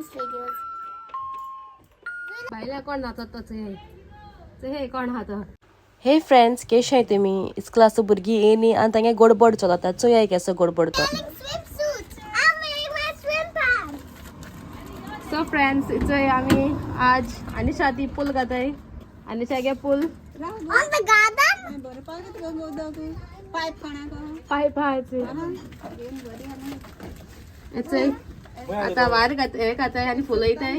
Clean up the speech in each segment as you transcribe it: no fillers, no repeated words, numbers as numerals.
Dance videos. भायल्या कोण नाचत तो चोय चोय कोण आहा तो. हे फ्रेंड्स, केशे तुमी? इस्कुलाचो भुरगीं येयली आनी तांगे गडबड चलता. चोया केसो गडबड तो. Wearing swimsuits. I'm wearing my swim pants. So friends, चोय आमी आज अनिशा ती पूल घाताय. अनिशा गे पूल. On the garden? पायप आहा. चोय आतां वार घात हे घाताय आनी फुलयताय.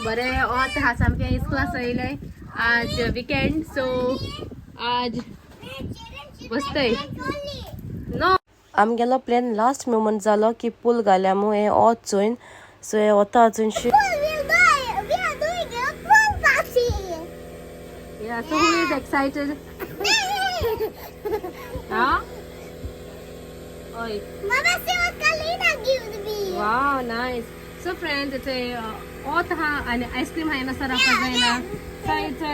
बरें वत आहा सामकें. इस्कुला येयलें, आज विकेंड, सो आज बसतय नो. आमगेलो प्लॅन लास्ट मोमेंट जालो की पूल घाल्या मू हें वत चोयन. सो हें वता चोयन. Pool, we'll go. We are doing a pool party. Yeah, so who is excited? Huh? Oi. Mama, see what Kalina gives me. Wow, nice. So friends, it's a ओत हा आणि आईस्क्रीम आहे ना सर आपण जायना. So it's a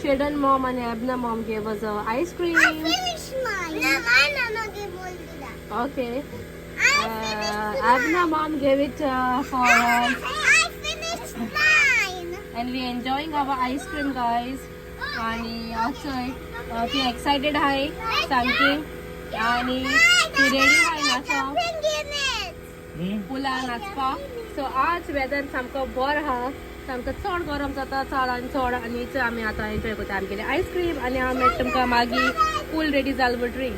Sheldon mom आणि Abna mom gave us a ice I cream. Finished mine. No, my mama gave all that. Okay. I finished Abna mom gave it for us I finished mine. And we enjoying our ice cream, guys. आणि असं ती excited आहे सामकी आणि ती ready आहे नाचो Jumping in it. पुला नाचपाक. सो आज वेदर सामको बरो आहा, सामको चड गरम जाता, चड आनी चड. आनी चड आमी आतां एन्जॉय करता आमगेले आयस्क्रीम आनी हांव मेळटा तुमकां मागीर पूल रेडी जाल म्हणटरी.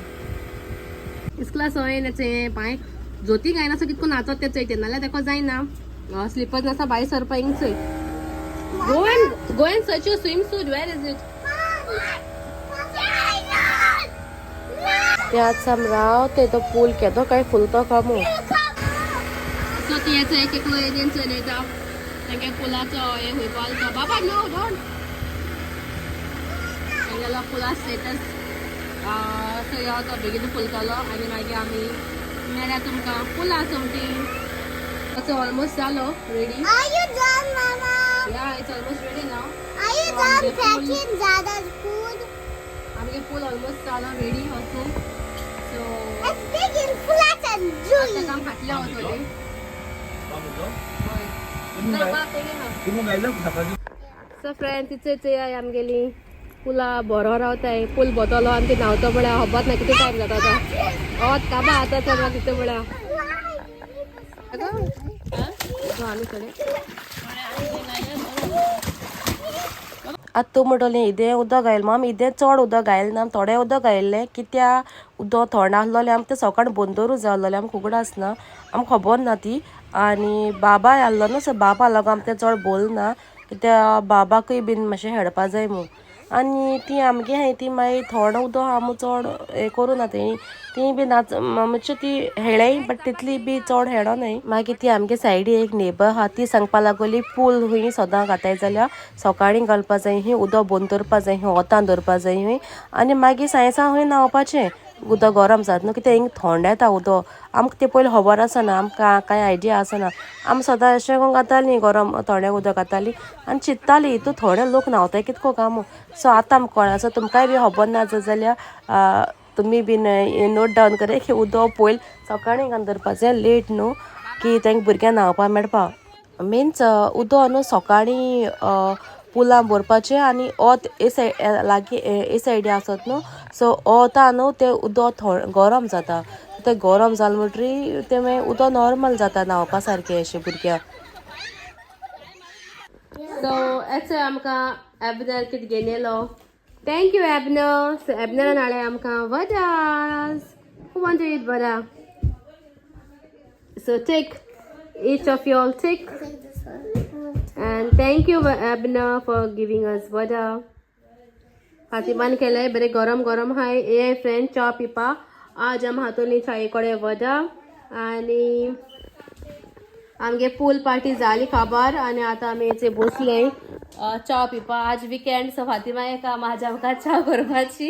इस्कुला सोय हें पांय जोती घायना, सो कितको नाचत तें चोयते, नाल्यार तेका जायना. स्लिपर्स नासा भायर सरपा हिंग चोय. Go and search your swim suit. Where is it? ते आज साम रावते तो पूल केदो काय फुलतो कामू. सो ती याचो एक एकलो एजन चलयता तांगे पुलाचो हे हुयपालचो. बाबा, नो, don't. तांगेलो पुला स्टेटस. सो यो तो बेगीन फुलतलो आनी मागीर आमी मेळ्या तुमकां पुला सोमती. असो ऑलमोस्ट जालो ready. Are you done, Mama? Yeah, it's almost ready now. Are you So, done the pool- packing Dada's food? आमगे पूल ऑलमोस्ट जालो रेडी असो. So It's big and flat and आतां gooey. काम फाटल्या वतली. सो फ्रेंड, तिचे चोय आमगेली पुला बरो रावताय. पूल बोतलो आनी ती न्हांवतो पळय, खबर ना कितें टायम जाता तो. वत काबा आतां चल तिथे पळय आनी कडेन. आतां तूं म्हणटलें इदें उदक घायल माम, इदें चड उदक घायल ना, थोडें उदक घायल्लें कित्या उदक थोंड आसलोलें. आमकां तें सकाळ बंदरूच जाय आसलोलें, आमकां उगडास ना, आमकां खबर ना ती. आनी बाबाय आहलो न्हू, सो बाबा लागून आमकां तें चड बोल ना, कित्या बाबाकूय बीन मातशें खेळपा जाय म्हूण. आनी ती आमगे आहाय ती मागीर थोडो उदक आहा म्हूण चड हें करूं ना. तेणी ती बी नाच मातशें ती हेळ्याय, बट तितली बी चड हेडो न्हय. मागीर ती आमगे सायडी एक नेबर आहा, ती सांगपा लागली पूल हुंय सदां घाताय जाल्यार सकाळीं घालपा जाय ही, उदक बंद दवरपा जाय ही, वतान दवरपा जाय ही आनी मागीर सांयसां हुंय न्हांवपाचें, उदक गरम जाता न्हू, कित्याक हिंग थंड येता उदक. आमकां तें पयलीं खबर आसना, आमकां कांय आयडिया आसना. आमी सदां अशें करून घातालीं, गरम थोडें उदक घातालीं आनी चिंत्तालीं हितू थोडे लोक न्हांवताय कितको काय म्हूण. सो आतां आमकां कळ्ळें. सो तुमकांय बी खबर ना जाल्यार तुमी बीन नोट डावन कराय की उदक पयल सकाळीं घालून दवरपाचें, लेट न्हू, की तांकां भुरग्यांक न्हांवपाक मेळपा. मिन्स उदक न्हू सकाळीं पुलां भरपाचें आनी वत ए साय लागीं ए सायडी आसत न्हू, सो वता न्हू तें उदक थोड गरम जाता. तें गरम जालें म्हणटरी तें मागीर उदक नॉर्मल जाता न्हांवपा सारकें अशें भुरग्यांक. सो एचे आमकां एबनर कितें घेवन येयलो. Thank you, Abner. सो एबनरान हाडले आमकां वडास. Who want to eat vada? So take, each of you all take. Take this one. And thank you, Abner, for giving us vada. फातिमान केले बरे गरम गरम हाय. ए फ्रेंड, च्या पिपा. आज आम हातोनी चाये कडे वडा आणि आमगे पूल पार्टी जाली काबार आणि आता आमी इथे बसले च्या पिपा. आज विकेंड, सो फातिमा एका माझ्या आमकां च्या करपाची.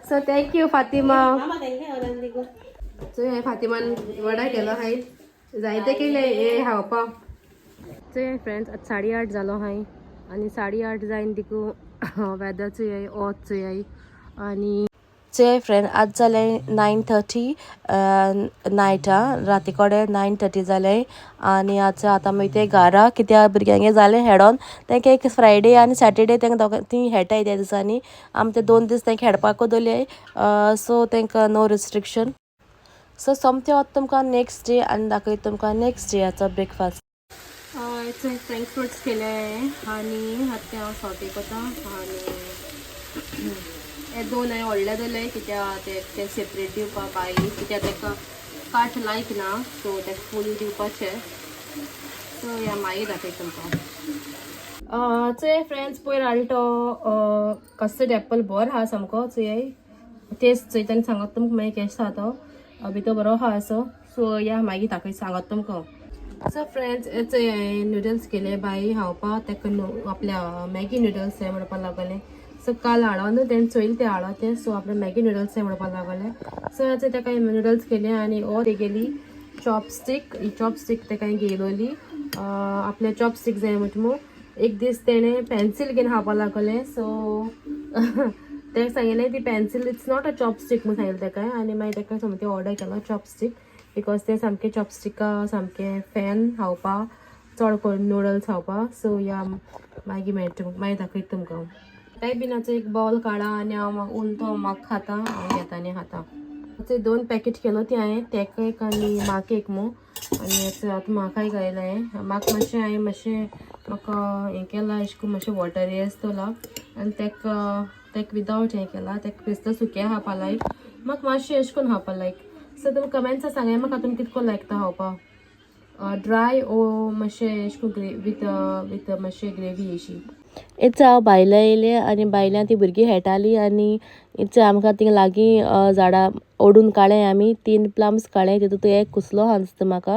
So thank you, Fatima. चोय, फातिमान वडा केलो हाय, जायते केले हे खावपाक. चोय फ्रेंड्स, आतां 8:30 जालो हाय आनी 8:30 जायन दिकू वेदर चोय, वत चोय आनी चोय फ्रेंड आज जालें 9:30 नायटा, राती कडेन 9:30 जालें आनी आतां आतां आमी ते घरा, कित्याक भुरग्यांगे जालें हेडोन. तेंका एक फ्रायडे आनी सॅटर्डे तेंका दोगां तीं खेळटाय. त्या दिसांनी आमी ते 2 दीस तेंका खेळपाकू दवरले, सो तेंकां नो रिस्ट्रिक्शन. सो सोमतें वता तुमकां नेक्स्ट डे आनी दाखयता तुमकां नेक्स्ट डेयाचो ब्रेकफास्ट. फ्रेंच फ्रुट्स केले आनी आतां हांव सॉटे करता. आनी हे दोन हांवें व्हडले दवरले कित्याक ते ते सेपरेट दिवपाक बाई, कित्याक ताका काट लायक ना, सो ताका फूल दिवपाचें. सो या, मागीर दाखयता तुमकां. चोय फ्रेंड्स, पयर हाडलो तो कस्टर्ड एप्पल बरो आहा सामको. चोय, टेस्ट चोयता आनी सांगत तुमकां मागीर केसो आहा तो. भितर बरो आहा असो. सो या, मागीर दाखय, सांगत तुमकां. सो फ्रेंड्स, चोय, हांवें नुडल्स केले बाई खावपा. ताका न्हू आपल्या मॅगी नुडल्स जाय म्हणपाक लागले. सो काल हाडो न्हू तेणें चोयलें तें हाडो तें, सो आपल्या मॅगी नुडल्स जाय म्हणपाक लागले. सो आतां ताका हांवें नुडल्स केले आनी ओ तेगेली चॉपस्टीक, ही चॉपस्टीक ताका हांवें घेयलोली. आपल्या चॉपस्टीक जाय म्हट. एक दीस तेणें पेन्सील घेवन खावपाक लागलें, सो ताका सांगिल्लें ती pencil it's not a chopstick म्हूण सांगिल्लें ताका. आनी मागीर ताका सामकें ऑर्डर केलो चॉपस्टीक, because ते सामके चॉपस्टिका सामकें फॅन खावपा, चड करून नुडल्स खावपा. सो या, मागीर मेळटा, मागीर दाखयता तुमकां. काय बीनाचो एक बावल काडा आनी हांव उरलो तो म्हाका खाता, हांव घेता आनी खाता. ते दोन पॅकेट केलो ती हांवें, तेका एक आनी म्हाका एक मू. आनी आतां म्हाकाय घायलें. म्हाका मातशें हांवें मातशें म्हाका हें केलां, अशें करून मातशें वॉटरी आसतलो आनी तेका तेका विदावट हें केलां. तेका बेश्टें सुकें खावपा लायक, म्हाका मातशें अशें करून खावपा लायक. सो तुमी कमेंट्सा सांगाय म्हाका, तुमी कितको लायकता खावपा, ड्राय ओ मातशें अशें करून ग्रे विथ विथ मातशें ग्रेवी अशी. इच हांव भायले येयलें आनी भायल्यान ती भुरगीं खेळटालीं आनी इच आमकां थिंगा लागीं झाडां ओडून काडलें आमी, तीन प्लम्स काडले. तितूंत एक कुसलो आहा दिसता म्हाका.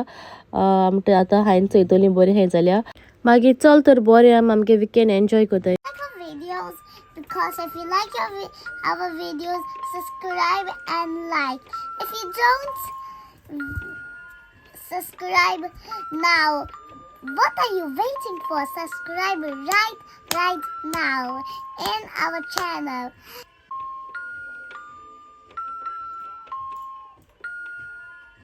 आमी आतां हांवें चोयतलीं बरीं खंय जाल्यार. मागीर चल तर, बरें, आमी आमगे विकेंड एन्जॉय करताय. Like our videos because if you like our videos, subscribe and like. If you don't subscribe now, what are you waiting for? Subscribe right now in our channel.